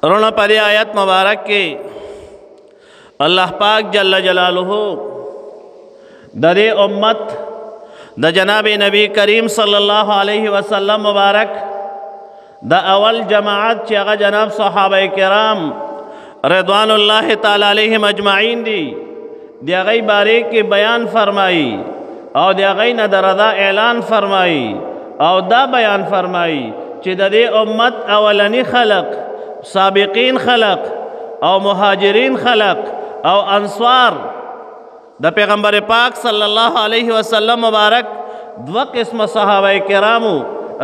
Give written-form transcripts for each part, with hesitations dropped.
وروڼه په دې آیت مبارک کې الله پاک جل جلاله د دې امت د جناب نبی کریم صلی الله علیه وسلم مبارک د اول جماعت چې هغه جناب صحابه کرام رضوان الله تعالی علیهم اجمعین دي، د هغې بارې کې بیان فرمایي او د هغې نه د رضا اعلان فرمایي او دا بیان فرمایي چې د دې امت اولني خلق، سابقین خلق او مهاجرین خلق او انصار د پیغمبر پاک صلی الله علیه وسلم مبارک دوه قسمه صحابه کرامو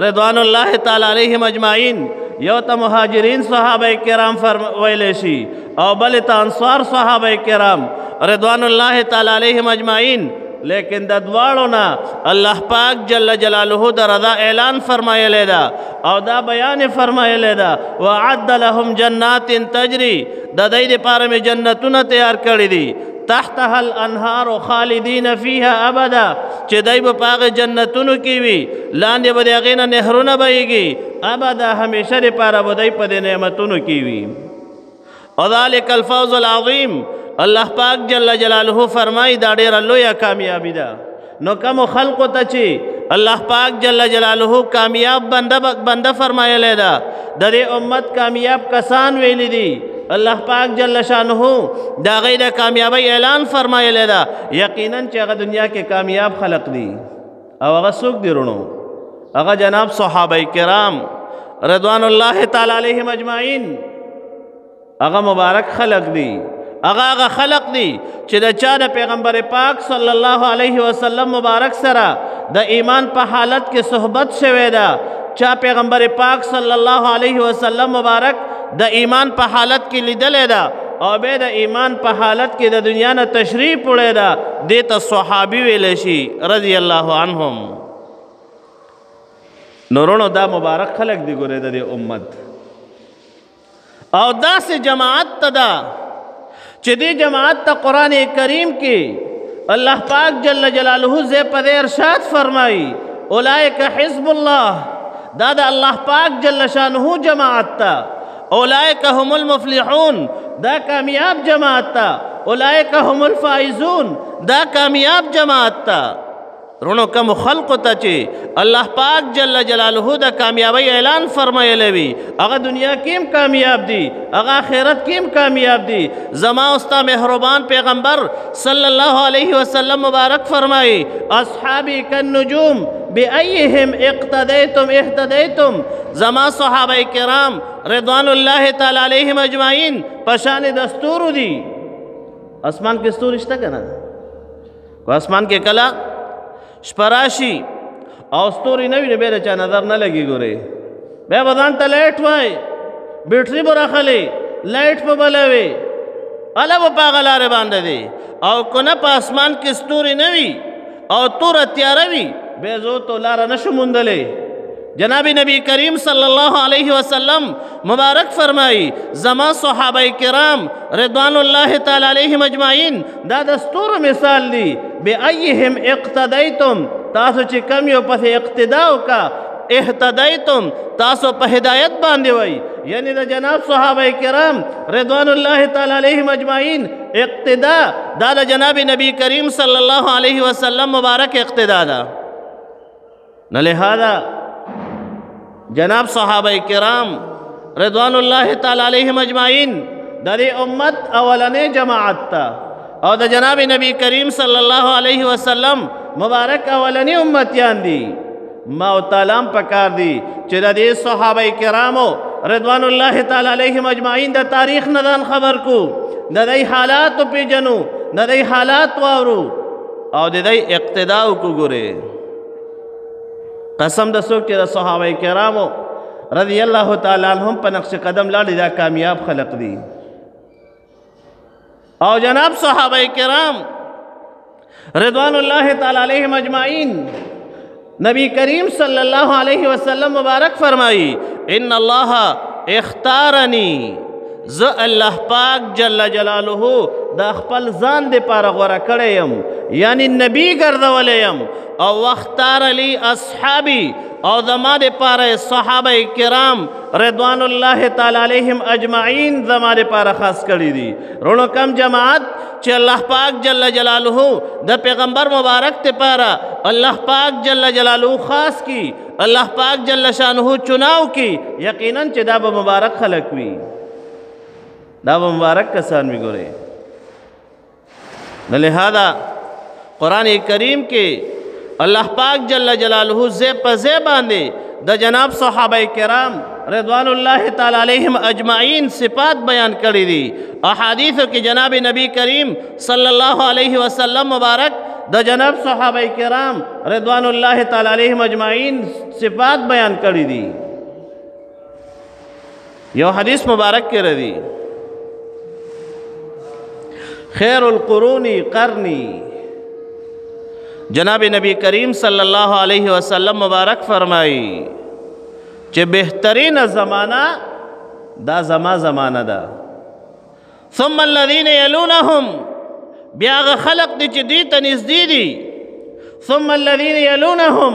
رضوان الله تعالی علیهم اجمعین، یو ته مهاجرین صحابه کرام ویلی شي او بل ته انصار صحابه کرام رضوان الله تعالی علیهم اجمعین. لیکن د دواړو نه الله پاک جل جلاله د رضا اعلان فرمایلی ده او دا بیان فرمایلی ده، وعد لهم جنات تجری، د دوی دپاره مې جنتونه تیار کړي دي، تحتها الانهار خالدین فیها ابدا، چې دوی به په هغه جنتونو کې وي، لاندې به د هغې نه نهرونه بهیږي، ابدا همیشه دپاره به دوی په دې نعمتونو کې وي. وذلک الفوز العظیم. الله پاک جل جلاله فرمایي دا ډېره لویه کامیابي ده. نو کومو خلقو ته چې الله پاک جل جلاله کامیاب بنده فرمایلی ده، د دې امت کامیاب کسان ویلي دي، الله پاک جل شانه د هغې د کامیابۍ اعلان فرمایلی ده، یقینا چې هغه دنیا کې کامیاب خلق دي. او هغه څوک دي وروڼو؟ هغه جناب صحابه کرام رضوان الله تعالی علیهم اجمعین، هغه مبارک خلق دي، هغه هغه خلق دي چې د چا د پیغمبر پاک صلی الله علیه وسلم مبارک سره د ایمان په حالت کې صحبت شوی ده، چا پیغمبر پاک صلی الله علیه وسلم مبارک د ایمان په حالت کې لیدلی ده او بیا د ایمان په حالت کې د دنیا نه تشریف وړی ده، دې ته صحابي ویلی شي رضی الله عنهم. نو وروڼو دا مبارک خلق دي ګورې د دې امت، او داسې جماعت ته ده چې دې جماعت ته قرآن کریم کې الله پاک جل جلاله ځای په دې ارشاد فرمایي، اولئک حزب الله، دا د الله پاک جل شانه جماعت ته، اولئک هم المفلحون، دا کامیاب جماعت ته، اولئک هم الفائزون، دا کامیاب جماعت ته. وروڼو کوم خلقو ته چې الله پاک جل جلاله د کامیابۍ اعلان فرمایلی وي، هغه دنیا کې هم کامیاب دي، هغه آخرت کې هم کامیاب دي. زما او ستا مهربان پیغمبر صلی الله علیه وسلم مبارک فرمایي، اصحابي کالنجوم بأیهم اقتدیتم اهتدیتم، زما صحابه کرام رضوان الله تعالی علیهم اجمعین په شان د ستورو دي. اسمان کې ستوري شته که نه؟ که اسمان کې کله شپه راشي او ستوري نه وي نو بیا د چا نظر نه لګي، ګورې بیا به ځان ته لایټ وای، بیټري به راخلې، لایټ به بلوې، هله به په هغه لارې باندې دی. او که نه په اسمان کې ستوري نه وي او توره تیاره وي، بیا زه ته لاره نه شو موندلی. جناب نبی کریم صلی الله علیه وسلم مبارک فرمایي، زما صحابه کرام رضوان الله تعالی علیهم اجمعین دا د ستورو مثال دي، بأیهم اقتدیتم، تاسو چې کم یو پسې اقتدا وکړه، اهتدیتم، تاسو په هدایت باندې وای، یعنی د جناب صحابه کرام رضوان الله تعالی علیهم اجمعین اقتدا دا د جناب نبی کریم صلی الله علیه وسلم مبارک اقتدا ده. نو لهذا جناب صحابه کرام رضوان الله تعالی علیهم اجمعین د دې امت اولنې جماعت ته او د جناب نبی کریم صلی الله علیه وسلم مبارک اولنې امتیان دي. ما او تعالی هم پکار دي چې د دې صحابه کرامو رضوان الله تعالی علیهم اجمعین د تاریخ نه ځان خبر کو، د دې حالات پیژنو، د دې حالات واورو او د دې اقتدا وکړو. ګورې قسم د څوک چې د صحابه کرامو رضی الله تعالی عنهم په نقش قدم لاړ، دا کامیاب خلق دي. او جناب صحابه کرام رضوان الله تعالی علیهم اجمعین نبی کریم صلی الله علیه وسلم مبارک فرمائی، ان الله اختارنی، زه الله پاک جل جلاله دا خپل ځان د پاره غوره کړی یم، یعنی نبی ګرځولی یم، او واختار لی اصحابي، او زما دپاره صحابه کرام رضوان الله تعالی علیهم اجمعین زما دپاره خاص کړي دي. وروڼو کم جماعت چې الله پاک جل جلاله د پیغمبر مبارک دپاره الله پاک جل جلاله خاص کی، الله پاک جل شانه چناو کی، یقینا چې دا به مبارک خلق وي، دا به مبارک کسان وي. ګورئ نو لہذا قرآن کریم کې الله پاک جل جلاله ځای په ځای باندې د جناب صحابه کرام رضوان الله تعالی علیهم اجمعین صفات بیان کړي دي. احادیثو کې جناب نبی کریم صلی الله علیه وسلم مبارک د جناب صحابه کرام رضوان الله تعالی علیهم اجمعین صفات بیان کړي دي. یو حدیث مبارک کې راځي، خیر القرون قرنی. جناب نبی کریم صلی الله علیه وسلم مبارک فرمائی چې بهترین زمانہ دا زما زمانہ ده. ثم الذين يلونهم، بیا هغه خلق دي چې دوی ته نږدې دي. ثم الذين يلونهم،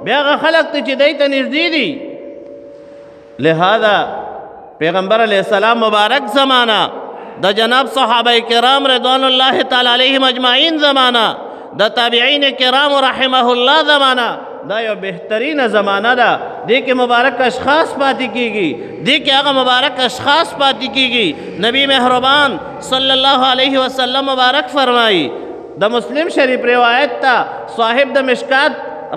بیا هغه خلق دي چې دوی ته نږدې دي. لہذا پیغمبر علیہ السلام مبارک زمانہ، د جناب صحابه کرام رضوان الله تعالی علیهم اجمعین زمانہ، د تابعین کرام رحمه الله زمانہ، دا یو بهترین زمانہ ده. دې کې مبارک اشخاص پاتې کیږي، دې کې هغه مبارک اشخاص پاتې کیږي. نبی مهربان صلی الله علیه وسلم مبارک فرمایي، د مسلم شریف روایت ته صاحب د مشکات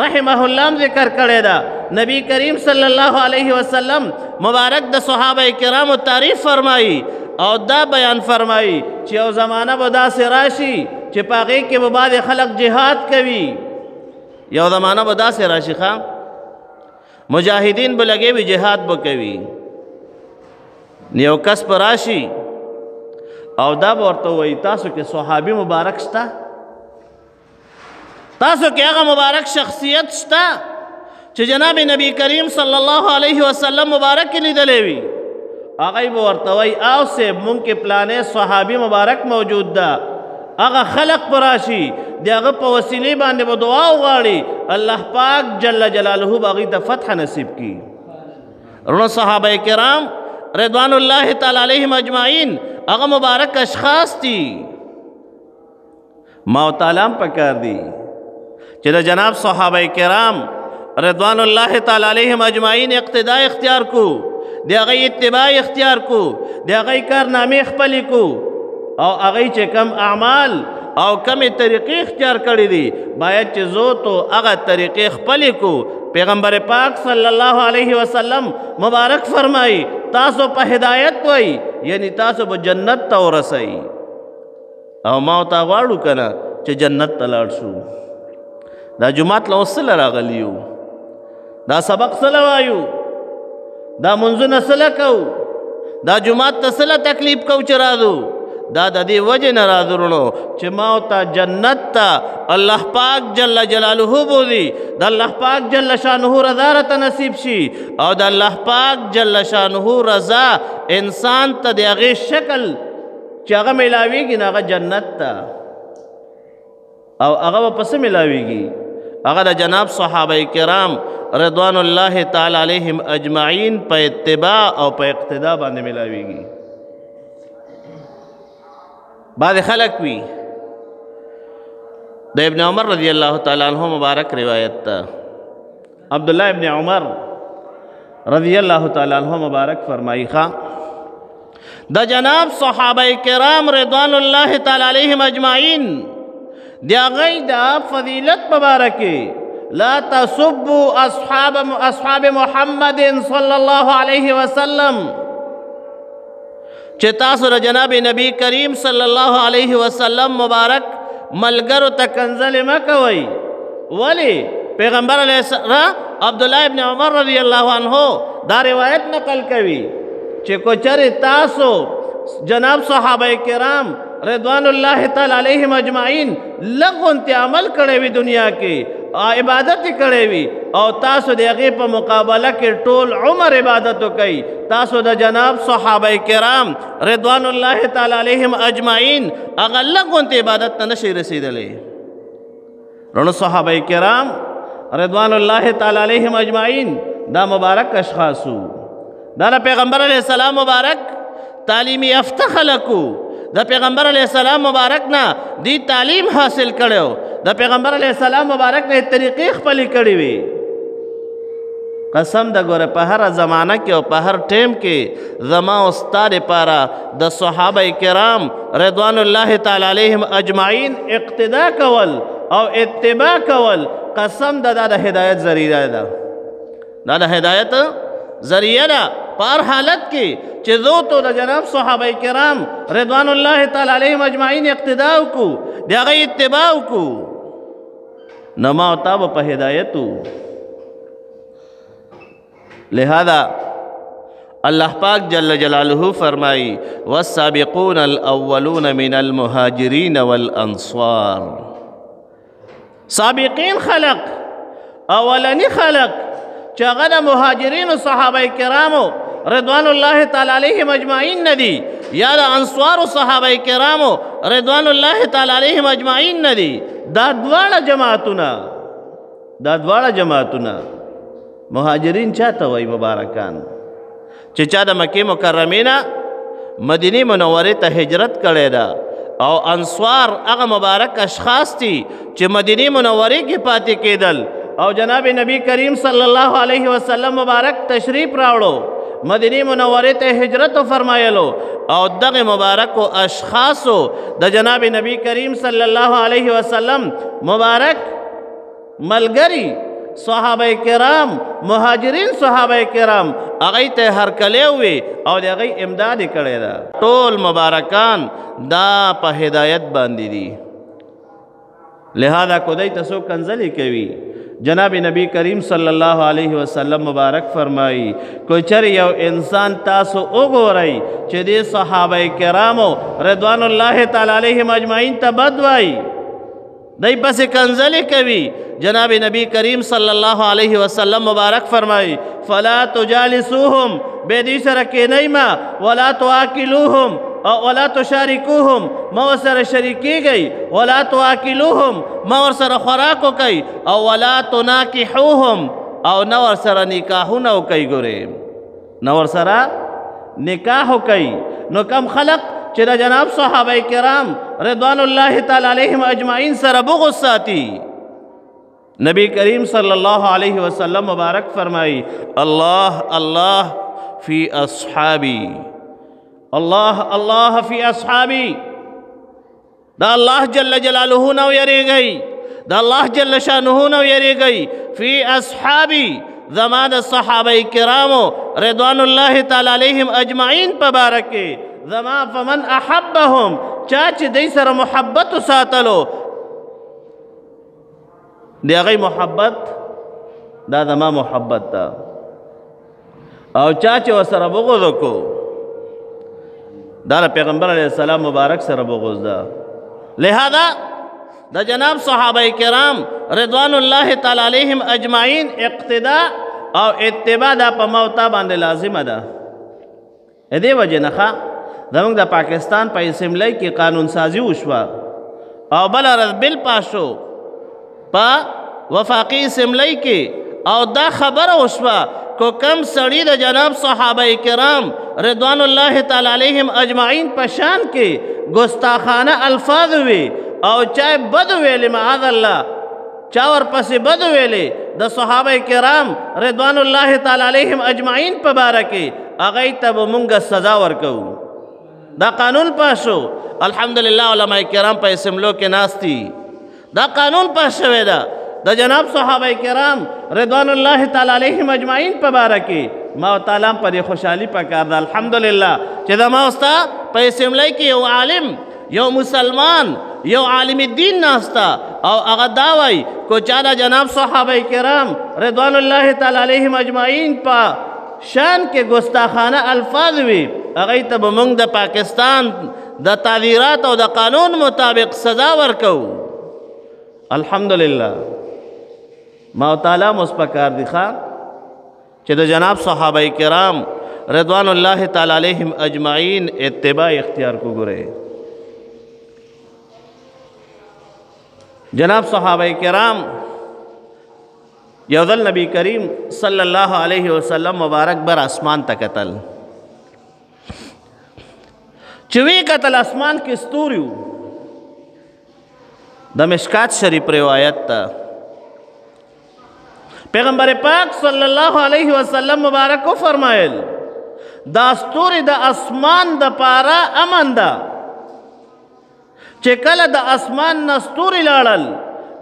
رحمه الله ذکر کړی ده، نبی کریم صلی الله علیه وسلم مبارک د صحابه کرامو تعریف فرمایي او دا بیان فرمایي چې یو زمانه به داسې راشي چې په هغې کې به بعضې خلک جهاد کوي. یو زمانه به داسې راشي ښه مجاهدین به لګې وي، جهاد به کوي. یو کس به راشي او دا به ورته ووایي تاسو کې صحابي مبارک شته، تاسو کې هغه مبارک شخصیت شته چې جناب نبی کریم صلی الله علیه وسلم مبارک لیدلی وي. هغوی به ورته وایي او صاحب مونږ کې پلانې صحابي مبارک موجود ده. هغه خلق به راشي، د هغه په وسیلې باندې به دعا وغواړي، الله پاک جل جلاله به هغوی ته فتح نصیب کړي. وروڼو صحابه کرام رضوان الله تعالی علیهم اجمعین هغه مبارک اشخاص دي. ما او تعالی هم پکار دي چې د جناب صحابه کرام رضوان الله تعالی علیهم اجمعین اقتدا اختیار کو، د هغوی اتباع اختیار کو، د هغوی کارنامې خپلې کو، او هغوی چې کم اعمال او کمې طریقې اختیار کړي دي باید چې زه تو هغه طریقې خپلې کو. پیغمبر پاک صلی الله علیه وسلم مبارک فرمایي تاسو په هدایت وئ، یعنی تاسو به جنت ته ورسئ. او ما او تا غواړو که نه چې جنت ته لاړ شو. دا جومات له اوس څه له راغلي یو، دا سبق څه له وایو، دا منځونه څه له کوو، دا جومات ته څه له تکلیف کوو چې راځو؟ دا د دې وجې نه راځو وروڼو چې ما او تا جنت ته الله پاک جل جلاله بوځي، د الله پاک جل شانه رضا راته نصیب شي، او د الله پاک جل شانه رضا انسان ته د هغې شکل چې هغه میلاویږي نو هغه جنت ته، او هغه به په څه میلاویږي؟ هغه د جناب صحابه کرام رضوان الله تعالی علیهم اجمعین په اتباع او په اقتدا باندې میلاویږي. بعضې خلک وي، د ابن عمر رضی الله تعالی عنہ مبارک روایت ته، عبدالله ابن عمر رضی الله تعالی عنہ مبارک فرمایي ښه د جناب صحابه کرام رضوان الله تعالی علیهم اجمعین د هغوی د فضیلت مبارکې لا تسبوا اصحاب محمد صلی الله علیه وسلم، چې تاسو د جناب نبی کریم صلی الله علیه وسلم مبارک ملګرو ته کنځلې مه کوئ. ولې؟ پیغمبر علیه السلام عبدالله ابن عمر رضی الله عنه دا روایت نقل کوي چې که چېرې تاسو جناب صحابه کرام رضوان الله تعالی علیهم اجمعین لږ غونتې عمل کړی وي دنیا کې، عبادت یې کړی وي، او تاسو د هغې په مقابله کې ټول عمر عبادت وکئ، تاسو د جناب صحابه کرام رضوان الله تعالی علیهم اجمعین هغه لږ غونتې عبادت ته نشئ رسېدلی. رونو صحابه کرام رضوان الله تعالی علیهم اجمعین دا مبارک اشخاصو، دا د پیغمبر علیه السلام مبارک تعلیمی یافته خلکو، د پیغمبر علیه السلام مبارک نه دی تعلیم حاصل کړو، د پیغمبر علیه السلام مبارک نه طریقې خپلې کړې وي. قسم د ګوره په هر زمانه کې او په هر ټیم کې زما او ستا دپاره د صحابه کرام رضوان الله تعالی علیهم اجمعین اقتدا کول او اتباع کول، قسم د دا د هدایت ذریعه ده، دا د هدایت ذریعه ده. په هر حالت کې چې زه تو د جناب صحابه کرام رضوان الله تعالی علیهم اجمعین اقتدا وکړو، د هغوی اتباع وکړو، نو ما او تا به په هدایت وو. لہذا اللہ پاک جل جلالہ فرمائی والسابقون الاولون من المہاجرین والانصار. سابقین خلق، اولنی خلق چې هغه د مهاجرینو صحابه کرامو رضوان الله تعالی علیهم اجمعین نه دي، یا د انصارو صحابه کرامو رضوان الله تعالی علیهم اجمعین نه دي، دا دواړه جماعتونه، دا دواړه جماعتونه مهاجرین چاته وایي؟ مبارکان چې چا د مکې مکرمې نه مدینې منورې ته هجرت کړی ده، او انصار هغه مبارک اشخاص دي چې مدینې منورې کې پاتې کېدل، او جناب نبی کریم صلی الله علیه وسلم مبارک تشریف راوړو، مدینې منورې ته هجرت وفرمایلو، او دغه مبارکو اشخاصو د جناب نبی کریم صلی الله علیه وسلم مبارک ملګري صحابه کرام، مهاجرین صحابه کرام هغوی ته هرکلی ووی او د هغوی امداد یې کړی ده. ټول مبارکان دا په هدایت باندې دي. لہذا کو دی ته څوک کنځلې کوي، جناب نبی کریم صلی الله علیه وسلم مبارک فرمایي کو چېرې یو انسان تاسو وګورئ چې دې صحابه کرامو رضوان الله تعالی علیهم اجمعین ته بد وایي، دی پسې کنځلې کوي، جناب نبی کریم صلی الله علیه وسلم مبارک فرمایي فلا تجالسوهم، بې دوی سره کښېنئ مه، ولا تواکلوهم او ولا تشارکوهم، مه ورسره شریکېږئ، ولا تواکلوهم، مه ورسره خوراک وکئ، او ولا تناکحوهم، او نه ورسره نکاحونه وکئ. ګورئ، نه ورسره نکاح وکئ. نو کم خلق چې د جناب صحابه کرام رضوان الله تعالی علیهم اجمعین سره بغض ساتي، نبی کریم صلی الله علیه وسلم مبارک فرمایي الله الله فی اصحابی، الله الله فی اصحابی. دا الله جل جلاله نه ویریږئ، دا الله جل شانه نه ویریږئ. فی اصحابی، زما د صحابه کرامو رضوان الله تعالی علیهم اجمعین په باره کې زما فمن احبهم، چا چې دی سره محبت وساتلو، د هغوی محبت دا زما محبت ده، او چا چې ورسره بغض وکړو دا د پیغمبر علیه السلام مبارک سره بغض ده. لہذا د جناب صحابه کرام رضوان الله تعالی علیهم اجمعین اقتدا او اتباع دا په ما او تا باندې لازمه ده. دې وجې نه ښه زموږ د پاکستان په اسمبلۍ کې قانون سازي وشوه او بله ورځ بل پاس شو په وفاقي اسمبلۍ کې، او دا خبره وشوه کو کم سړي د جناب صحابه کرام رضوان الله تعالی علیهم اجمعین په شان کې ګستاخانه الفاظ وي او چا بد ویلې، معاذ الله، چا ورپسې بد ویلې د صحابه کرام رضوان الله تعالی علیهم اجمعین په باره کې، هغوی ته به مونږ سزا ورکوو. دا قانون پاس شو، الحمدلله علماء کرام په اسمبلو کې ناست دي، دا قانون پاس شوی ده د جناب صحابه کرام رضوان الله تعالی علیهم اجمعین په باره کې. ما او تعالی هم په دې خوشحالي پکار ده الحمدلله چې زما او ستا په اسمبلۍ کې یو عالم، یو مسلمان، یو عالم دین ناسته او هغه دا وایي کو چا د جناب صحابه کرام رضوان الله تعالی علیهم اجمعین په شان کې ګستاخانه الفاظ وي، هغوی ته به موږ د پاکستان د تعذیرات او د قانون مطابق سزا ورکوو. الحمدلله ما او تعالی هم اوس پکار دي ښه چې د جناب صحابه کرام رضوان الله تعالی علیهم اجمعین اتباع اختیار کو. ګورئ جناب صحابه کرام یو ځل نبی کریم صلی الله علیه وسلم مبارک بر اسمان ته کتل، چې ویې کتل اسمان کې ستوري وو. د مشکات شریف روایت ته پیغمبر پاک صلی الله علیه وسلم مبارک وفرمایل دا ستوري د اسمان د پاره امن ده، چې کله د اسمان نه ستوري لاړل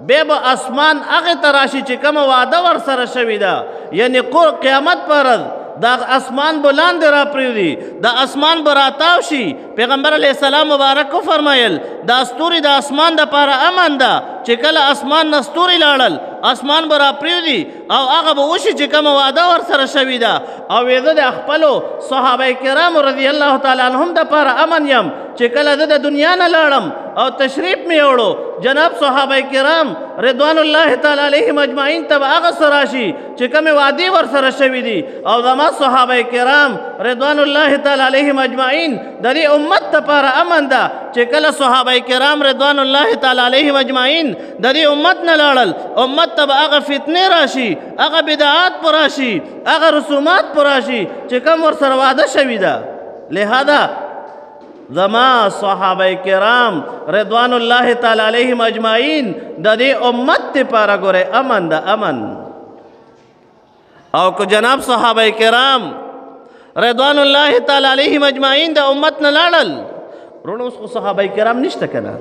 بیا به اسمان هغې ته راشي چې کومه وعده ورسره شوې ده، یعنې قیامت پر ورځ دا اسمان به لاندې راپرېوځي، دا اسمان به راتاو شي. پیغمبر علیه السلام مبارک وفرمایل دا ستوري د اسمان دپاره امن ده، چې کله اسمان نه ستوري لاړل اسمان به راپرېوځي او هغه به وشي چې کومه وعده ورسره شوې ده. او زه د خپلو صحابه کرامو رضی الله تعالی عنهم دپاره امن یم، چې کله زه د دنیا نه لاړم او تشریف مې یوړو جناب صحابه کرام رضوان الله تعالی علیهم اجمعین ته به هغه څه راشي چې کومې وعدې ورسره شوې دي. او زما صحابه کرام رضوان الله تعالی علیهم اجمعین د دې امت دپاره امن ده، چې کله صحابه کرام رضوان الله تعالی علیهم اجمعین د دې امت نه لاړل امت ته به هغه فتنې راشي، هغه بدعات پر راشي، هغه رسومات پر راشي چې کوم ورسره وعده شوې ده. لهذا زما صحابه کرام رضوان الله تعالی علیهم اجمعین د دې امت دپاره ګورئ امن ده امن. او که جناب صحابه کرام رضوان الله تعالی علیهم اجمعین د امت نه لاړل، وروڼه اوس خو صحابه کرام نشته که نه،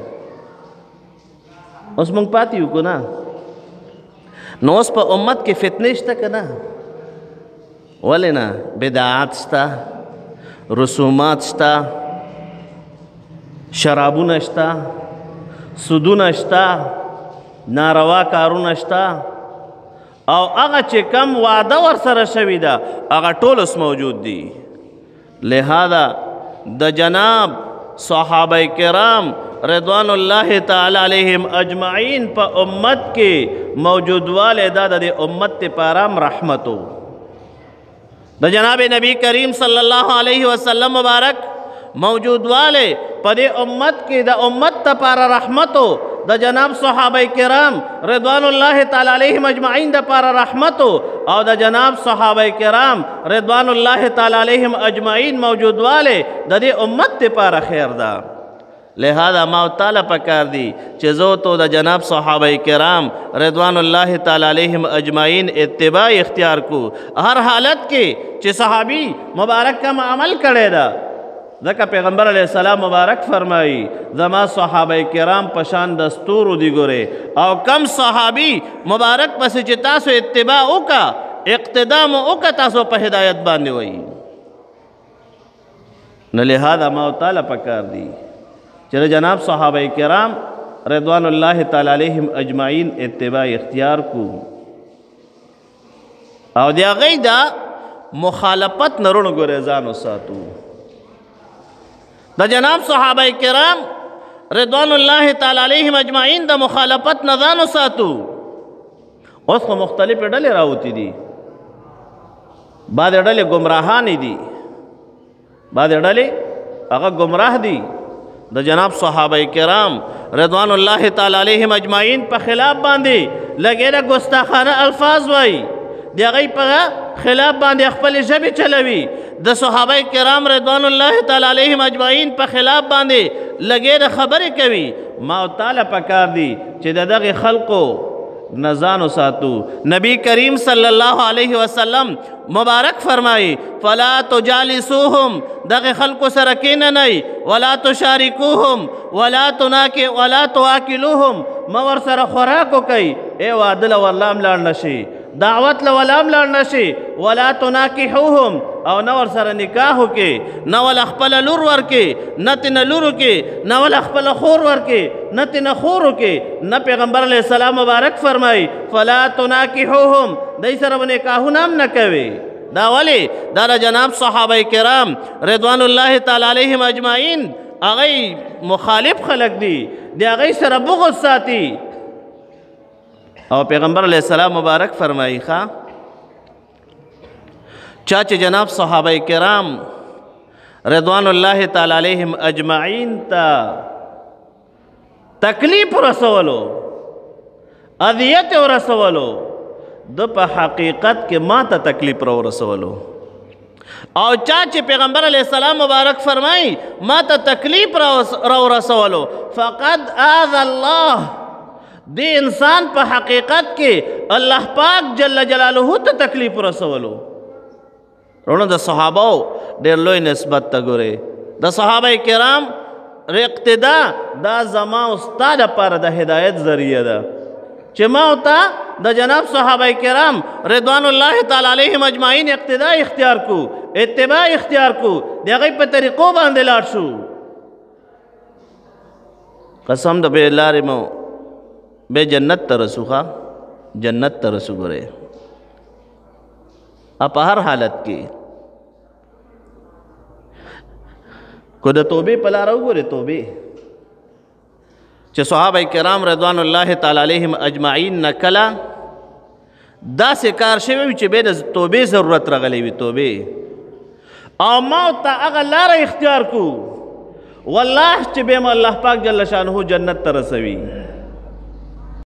اوس موږ پاتې یو که نه؟ نو اوس په امت کې فتنې شته که نه؟ ولې نه؟ بدعات شته، رسومات شته، شرابونه شته، سودونه شته، ناروا کارونه شته، او هغه چې کم وعده ورسره شوې ده هغه ټول اوس موجود دي. لهذا د جناب صحابه کرام رضوان الله تعالی علیهم اجمعین په امت کې موجودوالی دا د دې امت دپاره هم رحمت و. د جناب نبی کریم صلی الله علیه وسلم مبارک موجودوالی په دې امت کې د امت دپاره رحمت و، د جناب صحابه کرام رضوان الله تعالی علیهم اجمعین دپاره رحمت و، او د جناب صحابه کرام رضوان الله تعالی علیهم اجمعین موجودوالی د دې امت دپاره خیر ده. لہذا ما تعالی پکار دی چې زه تو د جناب صحابه کرام رضوان الله تعالی علیهم اجمعین اتباع اختیار کو هر حالت کې چې صحابي مبارک کوم عمل کړی ده. ځکه پیغمبر علیه السلام مبارک فرمایي زما صحابه کرام پشان د ستورو دی ګورې، او کم صحابي مبارک پسې چې تاسو اتباع وکړه اقتدا مو وکړه تاسو په هدایت باندې وایي. نو لهذا ما تعالی پکار دی چې د جناب صحابه کرام رضوان الله تعالی علیهم اجمعین اتباع اختیار کو، او د هغوی دا مخالفت نه روڼو ګورې ځان وساتو. د جناب صحابه کرام رضوان الله تعالی علیهم اجمعین د مخالفت نه ځان وساتو. اوس خو مختلفې ډلې راوتې دي، بعضې ډلې ګمراهانې دي، بعضې ډلې هغه ګمراه دي. د جناب صحابه کرام رضوان الله تعالی علیهم اجمعین په خلاف باندې لګېده ګستاخانه الفاظ وایي، د هغوی په خلاف باندې خپلې ژبې چلوي. د صحابه کرام رضوان الله تعالی علیهم اجمعین په خلاف باندې لګېده خبرې کوي. ما تعالی پکار دي چې د دغې خلقو نه ځان وساتو. نبی کریم صلی الله علیه وسلم مبارک فرمایي فلا تجالسوهم، دغه خلقو سره کیننئ، ولا تشارکوهم ولا تناکي ولا تواکلوهم، مه ورسره خوراک وکئ، ای واده له ورله هم لاړ نه شي، دعوت له ولا هم لاړ نه شي، ولا تناکحوهم، او نه ورسره نکاح وکړي، نه ولا خپله لور ورکړي، نه ترې نه لور وکړي، نه ولا خپله خور ورکړي، نه ترې نه خور وکړي. نه پیغمبر علیه السلام مبارک فرمایي فلا تناکحوهم، دوی سره به نکاحونه هم نه کوي. دا ولې؟ دا د جناب صحابه کرام رضوان الله تعالی علیهم اجمعین هغوی مخالف خلک دي، د هغوی سره بغض ساتي. او پیغمبر علیه السلام مبارک فرمایي ښه چا چې جناب صحابه کرام رضوان الله تعالی علیهم اجمعین ته تکلیف رسولو، اذیت ورسولو، د په حقیقت کې ما ته تکلیف را ورسولو. او چا چې پیغمبر علیه السلام مبارک فرمایي ما ته تکلیف را ورسولو، فقد آذى الله، دی انسان په حقیقت کې الله پاک جل جلاله ته تکلیف ورسولو. وروڼه د صحابو ډېر لوی نسبت ته ګورئ، د صحابه کرام اقتدا دا زما او ستا دپاره د هدایت ذریعه ده چې ما او تا د جناب صحابه کرام رضوان الله تعالی علیهم اجمعین اقتدا اختیار کو، اتباع اختیار کو، د هغوی په طریقو باندې لاړ شو. قسم د بې لارې مو بې جنت ته رسو، ښه جنت ته رسو. ګورئ په هر حالت کې کو د توبې په لاره وګورئ، توبې چې صحابه کرام رضوان الله تعالی علیهم اجمعین نه کله داسې کار شوی وي چې بیا د توبې ضرورت راغلی وي، توبې او ما ته هغه لاره اختیار کو، والله چې بیا مو الله پاک جل شانه جنت ته رسوي.